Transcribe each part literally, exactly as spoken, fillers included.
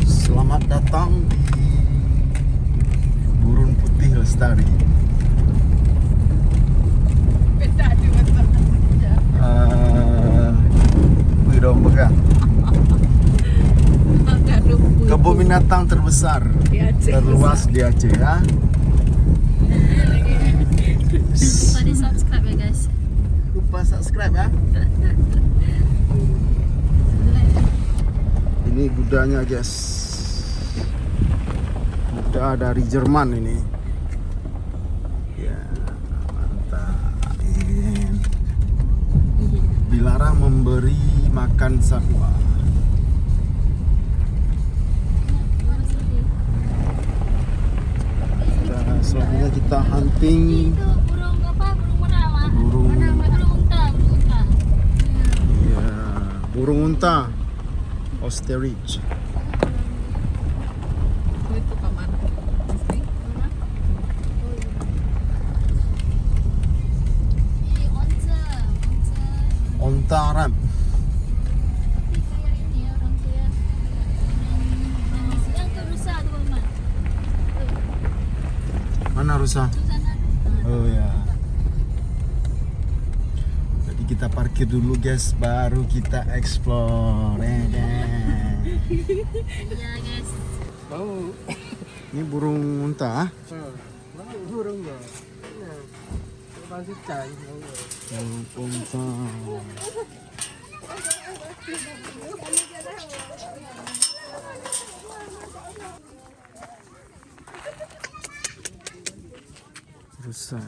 Selamat datang di Gurun Putih Lestari. Ah, apa dong pegang? Kebun binatang terbesar, terluas di Aceh, ya. Jangan lupa di-subscribe, ya, guys. Lupa subscribe, ya. Ini gudanya, guys. Guda dari Jerman ini. Ya, mantap. Dilarang memberi makan satwa. Kita, selanjutnya kita hunting. Itu burung apa? Burung merah, Mak. Burung. Burung unta, burung unta. Ya, burung unta. Ostrich. Itu paman. Onta Arab. Tapi kayak ini ya, orang kaya. Yang ke rusa tu, Mak. Mana rusa? Di sana. Oh, ya. Jadi kita parkir dulu, guys, baru kita explore. Eh, eh. Iya, guys. Bau. Ini burung unta, ah? Ha. Bau burung dia. Nah. Bau cicak, bau. Burung unta. Rusa.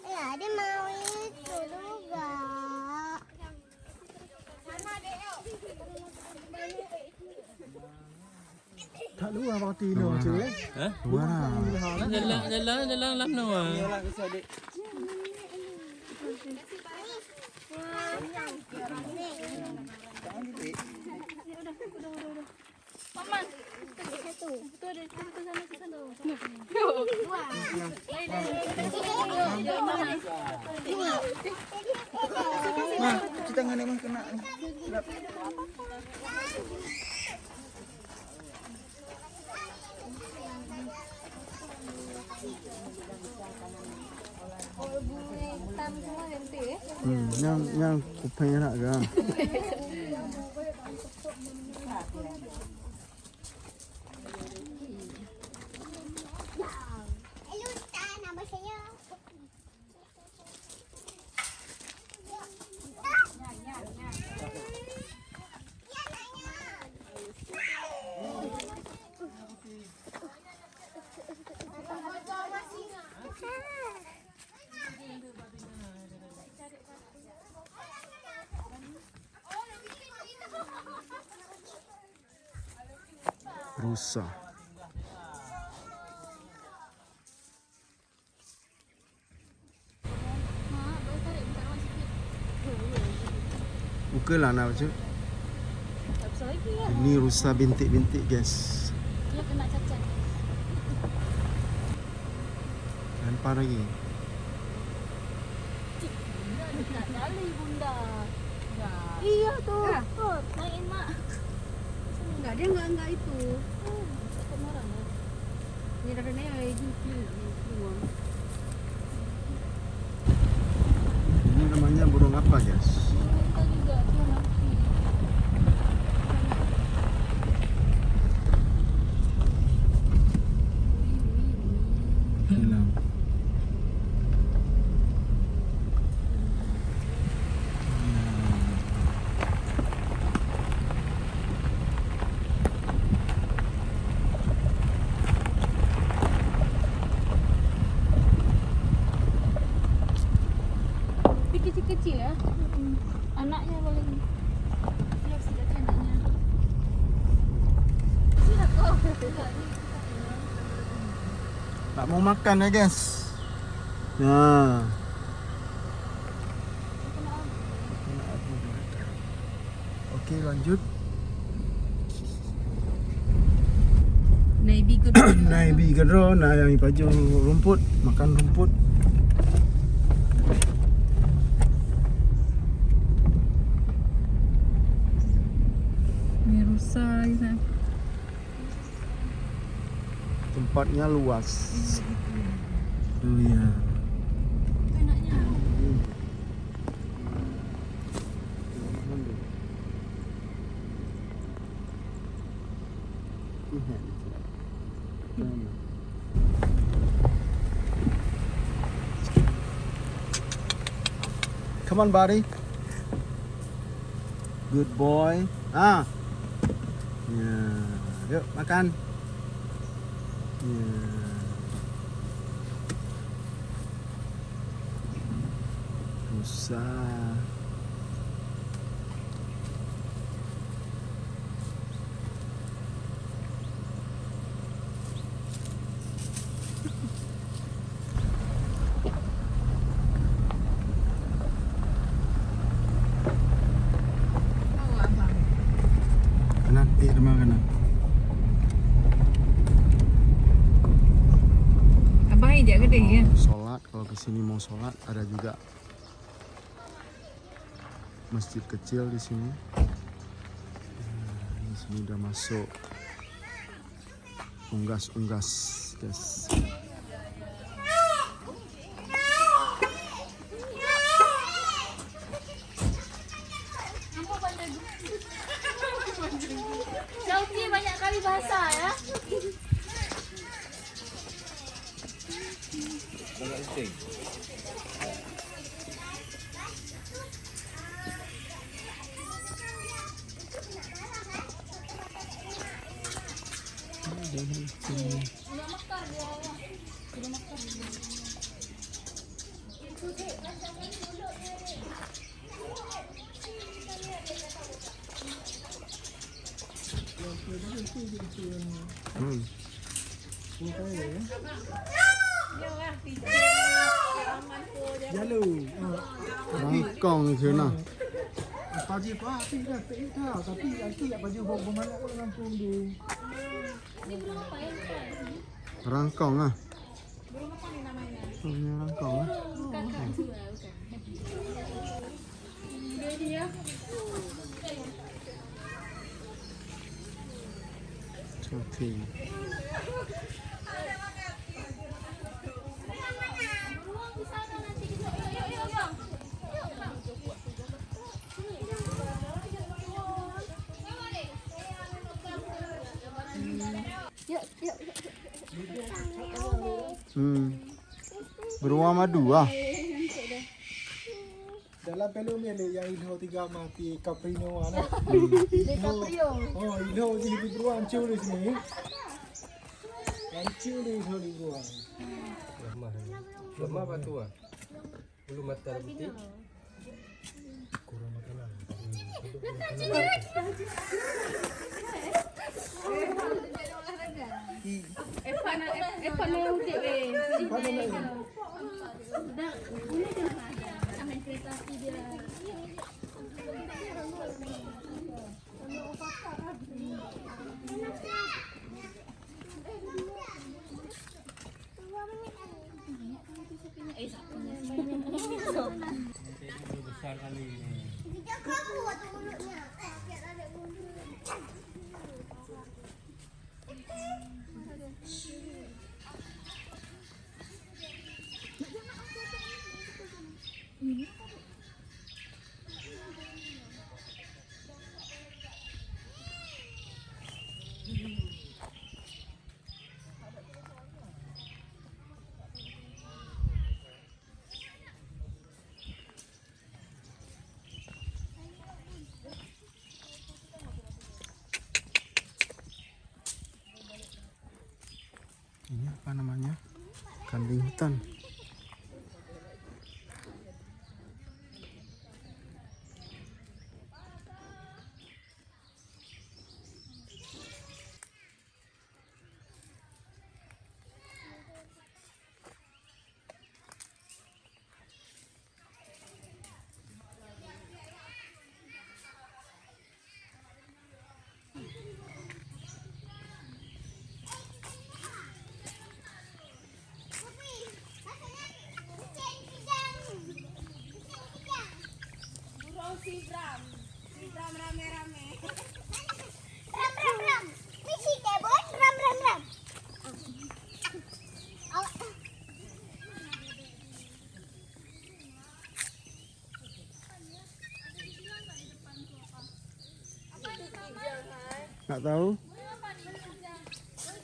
Ya, dia mau itu juga. Tak luar berarti no, cik, eh? Hah? Luar. Jalan, jalan, jalan lam no, ah. Paman. Satu. Betul, ada satu sana, satu sana. Dua. Lain, lain. Dua. Mah, cuci tangan ni, Mah, kena. Hmm, nyang, nyang kupéng nak ke? Rusa. Ukeue lah na bacut. Ini rusa bintik-bintik, guys. Dia kena cacat. Lempar lagi. Cik, dia dekat kali, Bunda. Ya. Iya tu. Ah. Kot, lain, Mak. Enggak, dia enggak, enggak itu. Hmm, takut marah, ya. Ni dah kena, eh, jus ni, jus buang. Ini namanya burung apa, guys? Burung apa juga, dia mati. Hilang. Mau makan ya, guys. Nah. Oke, lanjut. Naibi kedua. Naibi kedua, nah, yang pajoh rumput, makan rumput. Ni rusa ni. Tempatnya luas. Oh ya. Come on, buddy. Good boy. Ah. Ya. Yuk, makan. Ya. Rusa. Kanan, eh, rumah kanan. Abang ijak gede ya. Sholat, kalau ke sini mau sholat, ada juga masjid kecil di sini. Nah, di sini udah masuk unggas-unggas, guys. Sauti banyak kali bahasa ya. Hmm. Rangkong keunan. Pajih pah api dah, tak dah, tapi api dah pajih bau, bau manok kat kampung tu. Rangkong ah. Burung apa ni namanya? Burung rangkong ah. Kakak tu lah, bukan. Dia dia. Cantik. Hmm. Beruang madu ah. Dalam filem ni yang Ilho tiga mati Caprino ah. Hmm. DiCaprio. Oh, Ilho jadi beruang hancur di sini. Hancur di Ilho di beruang. Lemah. Lemah batu ah. Bulu mata dah putih. Kurang makanan. Evan, Evan, Evan yang udik weh. Dah, ini dah ada. Main kereta api dia. Ini apa namanya? Kambing hutan. Ram, ram rame-rame. Ram, ram, ram. Misi kebun, ram, ram, ram. Nak tahu?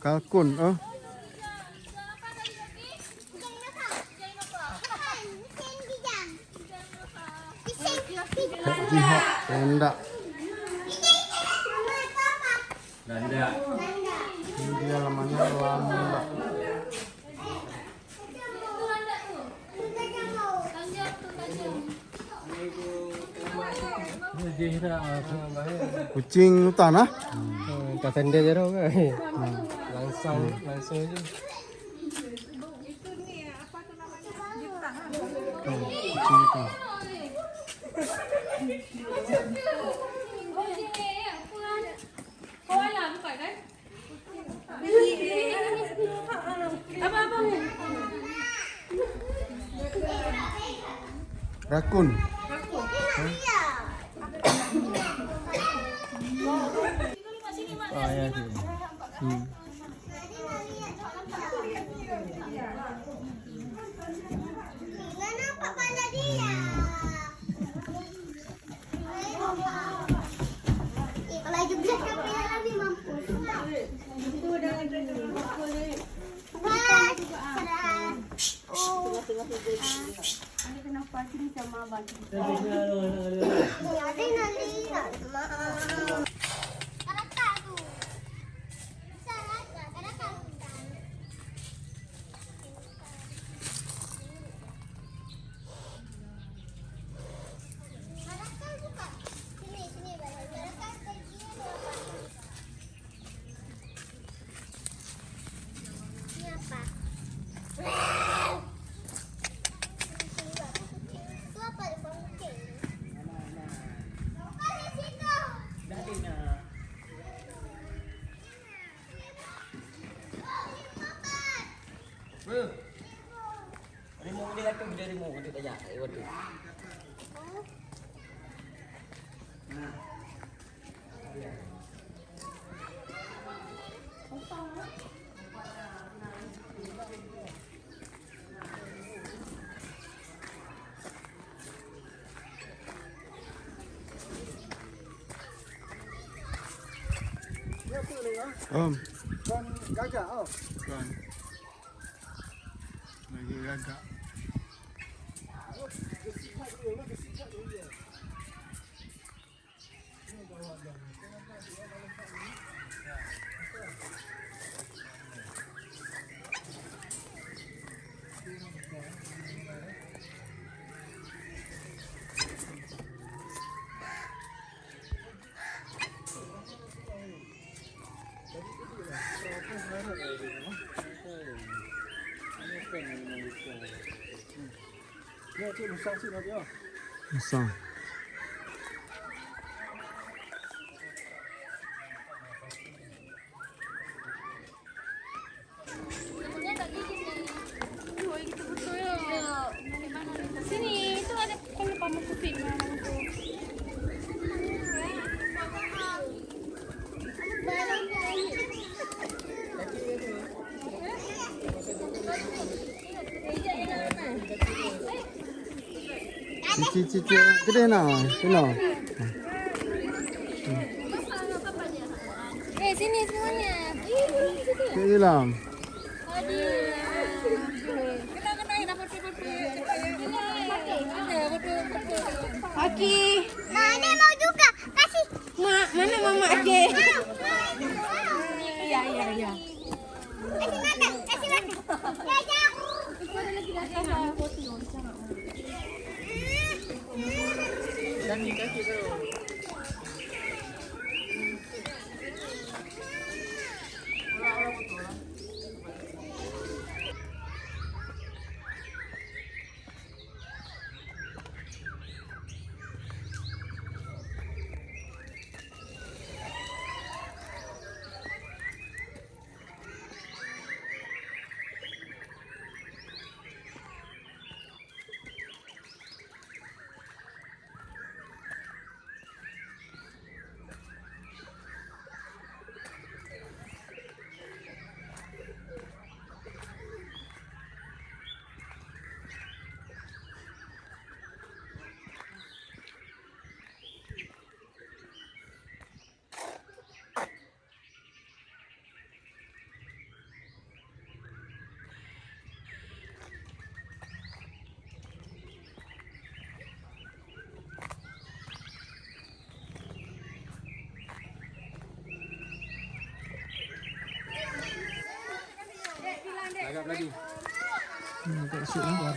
Kalkun, oh. Jihok, landak. Landak. Ini dia namanya landak. Kucing hutan, ah? Hmm, tak tenda jaroe kan? Hmm. Langsung, langsung je. Hmm, kucing hutan. Koala bukan kan? Rakun. Hah? Ah, ya, tu. Hmm. Beuh. Rimueng dia tu, dia rimueng tu tajak, eh, waktu. Om. Kon gagak, oh. Kon. Lagi gagak. Musang. Sini, itu ada, kan lupa mau kuping. Cicit, cicit, keudeh na, keunoe. Eh, sini semuanya. Cik Ilham. Okey. Nah, ini mau juga. Kasih. Mak, mana mama Aceh? Ya, ya, ya. Kasih makan, kasih makan. Ya, ya. Hmm, tak siap lah.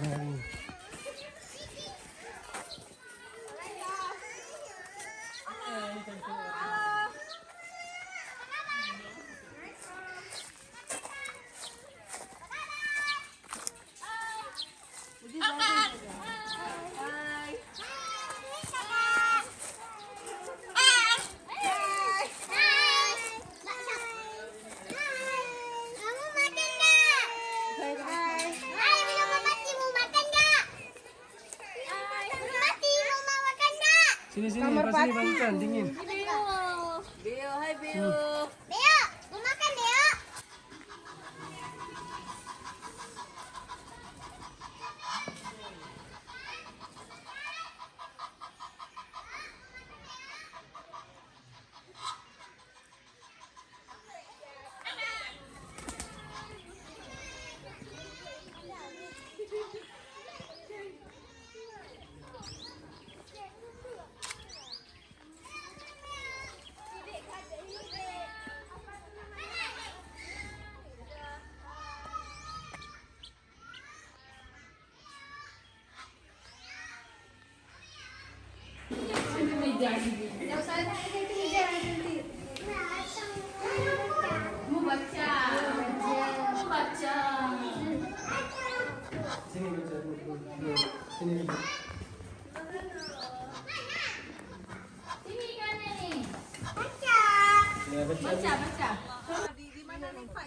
Sini, sini, lepas sini, Pak Intan, dingin. Beo, hai Beo. Beo, mau makan, Beo? Mau baca. Mau baca. Sini baca. Sini. Sini kan ni. Baca. Ya, baca. Baca, baca. Di, di mana ni, Pak?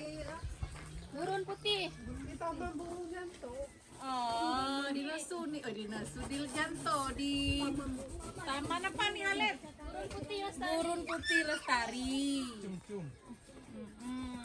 Gurun Putih. Di Taman Burung Jantung. Oh, di Nasuni, oh, di Nasu, di Leganto, di taman apa ni, Halep? Gurun Putih Lestari. Gurun Putih Lestari. Cung-cung. Mm-mm.